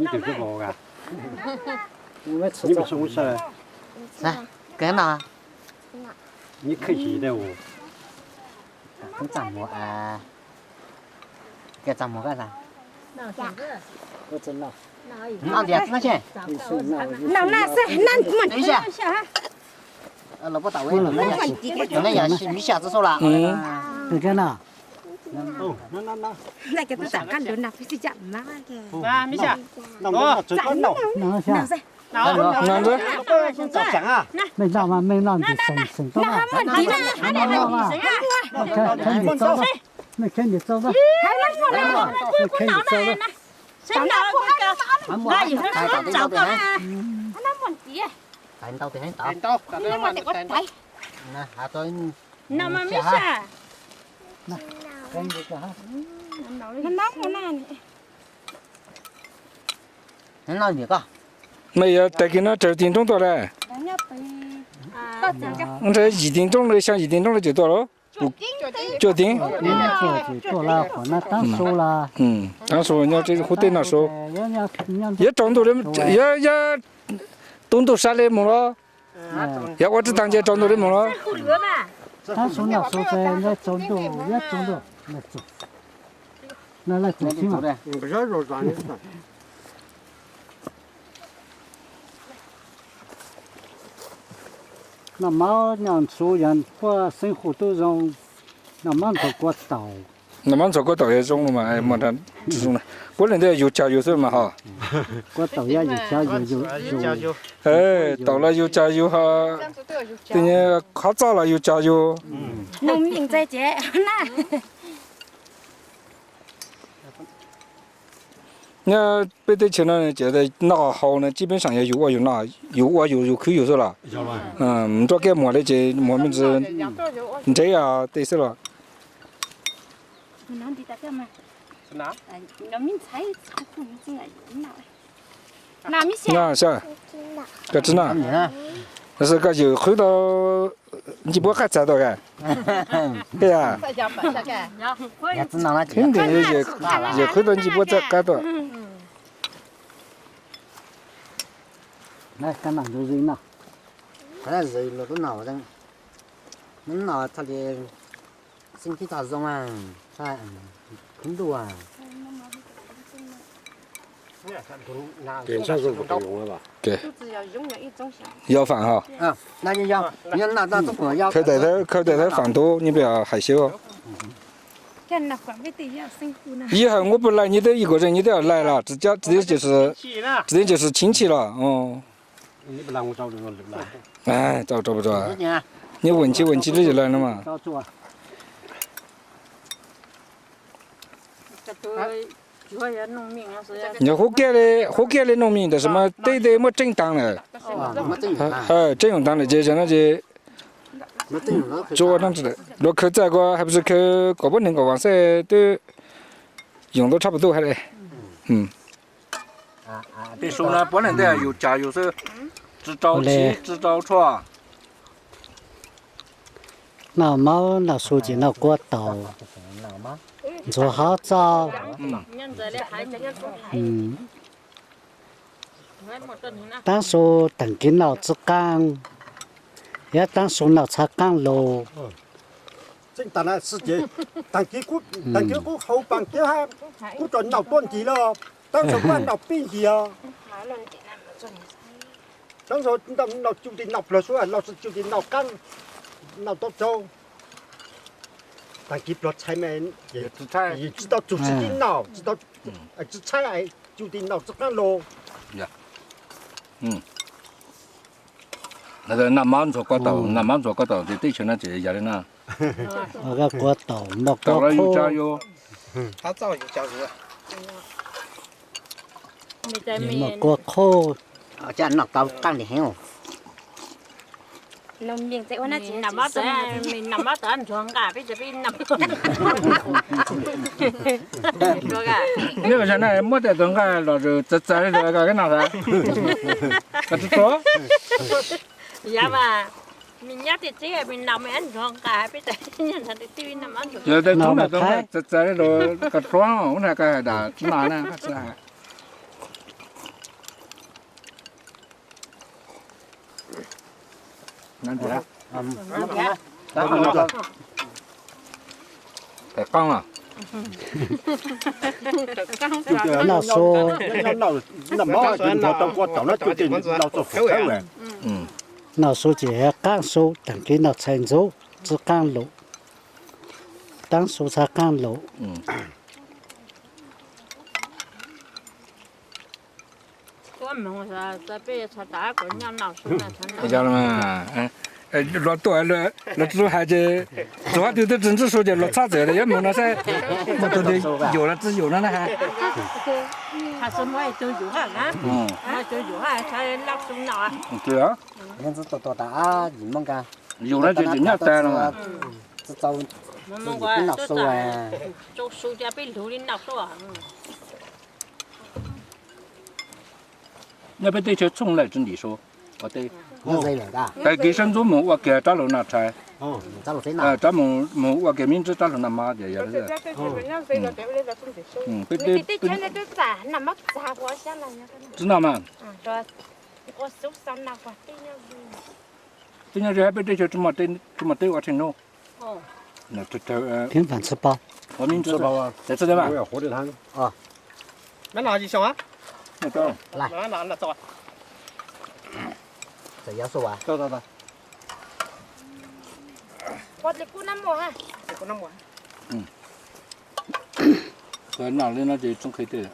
Neb tus koj pom ka? Neb puas soo ub sab? Kawg no. Neb khwj si dab u? Kub txaj muag a. Kawg txaj muag koj a. Noj ntiag, noj tshej. Noj na xwb, noj muag. Los puab tau, tus neb yog mib xya txob sub los. Mej noj mas mej noj ntawm seem seem tau. Mej kheb ntim txauj, mej kheb ntim txauj. Ntau tes heev tau. Mej yuav tag kis no raws tis nroob tuaj lawm? Nrhiav yim tis nroob, xyaa yim tis nroob lawm tseem tuaj los? Cuaj tis. Taab su nyob hub teb noj su. Yuav tsaus ntuj, yuav, yuav tu ntuj sab le mus los? Yog ua tsi taag ces tsaus ntuj le mus los? Taab su noj su ces tsaus ntuj, yuav tsaus ntuj. Noj mov nyob su yog puab xeeb hu tub zoo, noj mov ntxuag kua taum. Noj mov ntxuag kua taum yog zoo mas, puab leej ntawd yug cag yug xwb mas ho. Kua taum yog yug cag yug, taum los yug cag yug ho, tej nyuag qhov txob los yug cag yug. Nyob peb teb chaws no ces noj haus no tsis, peb saam yog yug ua yug noj, yug ua yug, yug khwv yug xwb los? Nruab kiab muag le ces muag me ntsis nreb tej xwb los? Noj xwb, koj tsi noj. Tab sis koj yawm qhwv tau ncej puab qab txag tuaj ka? Yawm qhwv tau ncej puab txag qab tuaj. Yog fam ho. Khaws tais thawb fam ntub nyob peb hais xyab. Ib hawm muab pw lais nyob twb ib kuam zeej nyob twb lais los, tsis teb ces tsis tshib tshij los. Nyob ua ntsis ua ntsis lub yam lais no mas. Yog qhuab kiag li, qhuab kiag li noog mej tab sis mas teb tes muab tseeb taag lawm. Tseeb taag lawm ces tam no ces tsuas ua dlaab tsi, luag khaws txaj kuj hais pes khaws kaum puab neeg kaum vaam xwb twb yoog tau tshaj puas tuj hab li. Tej su no puab leej twg yug cag yug xwb, tsi rau tshib tsi rau tshuaj. Noj mov noj su ces noj kua taum, ntxuag hov txob. Taab su taag kis noj txwj qaab, yog taab su noj txhaj qaab lug. Taag kis kuv haus paas kiab hab kuv tau noj tuab ntis lawm, taab su kuv noj peb ntis os. Taab su noj cu tis noj pluag sub, noj cu tis noj qaab, noj tau tsaug. Taag kis pluag txhais mas tsi tau txug tsi tib noj, tsi tshaib, cu tis noj txwj qaab lug. Noj mov ntxuag kua taum, noj mov ntxuag kua taum ces teb chaws no ces yog li no. Kua taum, noj kua qhov, yug cag yug. Noj kua qhov. Noj tau qaab li heev. Neb ua zag na muab tej tug nqaij los txav txav li koj noj xwb. Koj tsi tsuag. Yog mas. Me nyab tiag txiv me no me ab ntsuag nqa peb tas nyob nrog tus tij no me ab ntsuag. Yog tej tub no txav txav rau koj hlob ub na koj hais tas tsis no na. Noj su, noj su ces qaab su, tag kis noj txhais ntxuv tsi qaab lug, taab su txhad qaab lug. Luag tuaj, luag tsi hais ces txug hab twg twb tsi ntsib su ces luag txhab txawm yuav moog no saib, muaj tug twg yum los tsi yum no na. Yus no ces tseem nyob tas no. Nyob peb teb chaws txhooj lawm tsi ntim su. Tag kis sab ntxub moog ua kiag rab lug noj tshais, rab moog ua kiag miv ntsib rab lug noj mov ces yog. Tsi noj mas. Teb nyob ze hab peb teb chaws tsi muaj teb ua tshee nub. Noj li no ces txhoov qhia tej.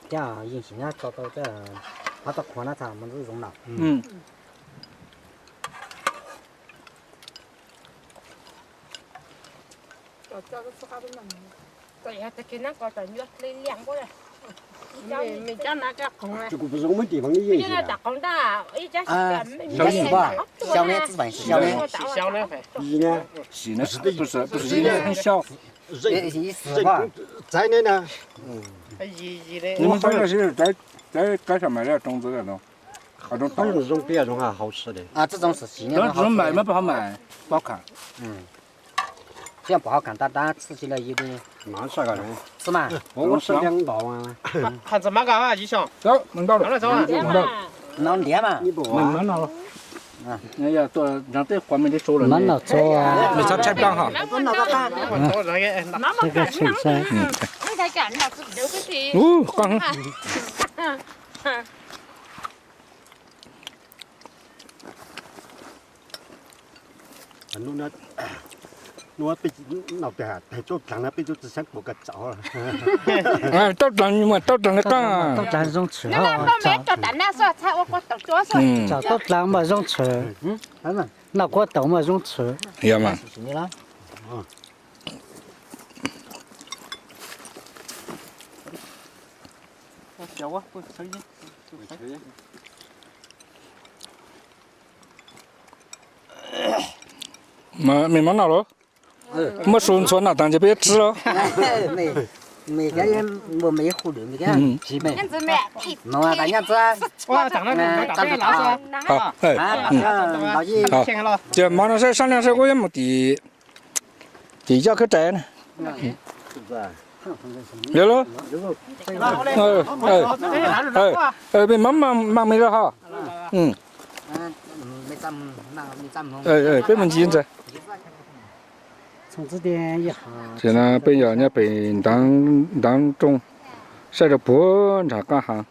Thiab yeej sim nyob tso tau, qhov tau qhuav no txhad mus ntxub zoo no. No ntiav mas. Mov no txua. Nuav peb noj tag tauj dlaag na peb tub tsi xyaav puas koj tsaus. Tauj dlaag mas tauj dlaag le qaab. Tauj dlaag zoo tshwm. Tsaus tauj dlaag mas zoo tshwm. Noj kuab taus mas zoo tshwm. Yog mas. Mej muab noj lauj? Muab su ntxhua noj taag ces peb yuav tsw lauj. Ces mov no saib sab leej saib ub yuav mus tim, tim yoj khwb rais na. Yog lauj. Peb maj maj mej lawm hos. Peb mus ncig ntawd. Ces no peb yog nyob pem ntaav rooj, saib rau puag nraag qaab haav.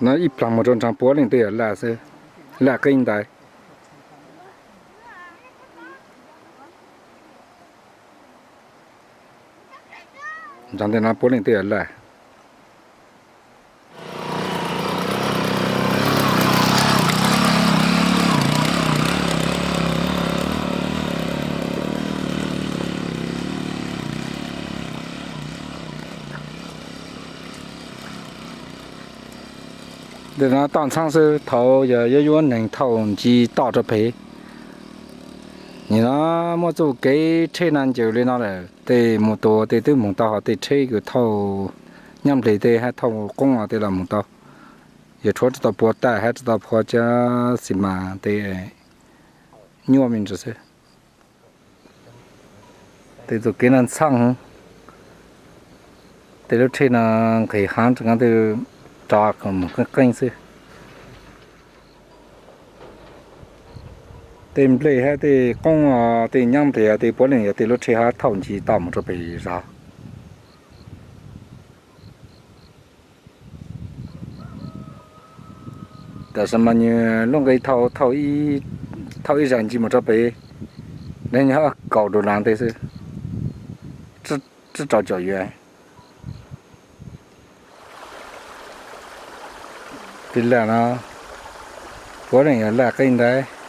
No ib plag mus rau nraag puav leej twg yog laj xwb, laj qeeb ntais. Nraag ntawm no puav leej twg yog laj. Ntawm no toj ntxhaab xwb, thaud yog yuav yuav neeg thauj ntsis toj rau pem. Nim no muaj txuj kev tsheb no ncaws li no lawm, tej mus tua tej twb moog tau hos tej tsheb kws thauj Nyab npleg tej hab thauj qoob tej los mus tau, yog tshuav tsis tau puag taj hab tsis tau puag cov xi mas tej nyuaj me ntsis xwb. Tej txuj kev no ntxhaj, tej lub tsheb no nqhis hab tseem tej rov kom mus qeej qeej xwb. Tej nplej hab tej qoob, tej nyab npleg tej puav leej yog tej lub tsheb hab thauj ncig tau mus rau pem zos. Tam sim no nyuag lub nqe thauj, thauj ib zag ncig mus rau pem, nws nyob kaum duas nas ntej xwb, tsib rau caum yuav. Tej laj no puav leej yog laj qeej ntawd.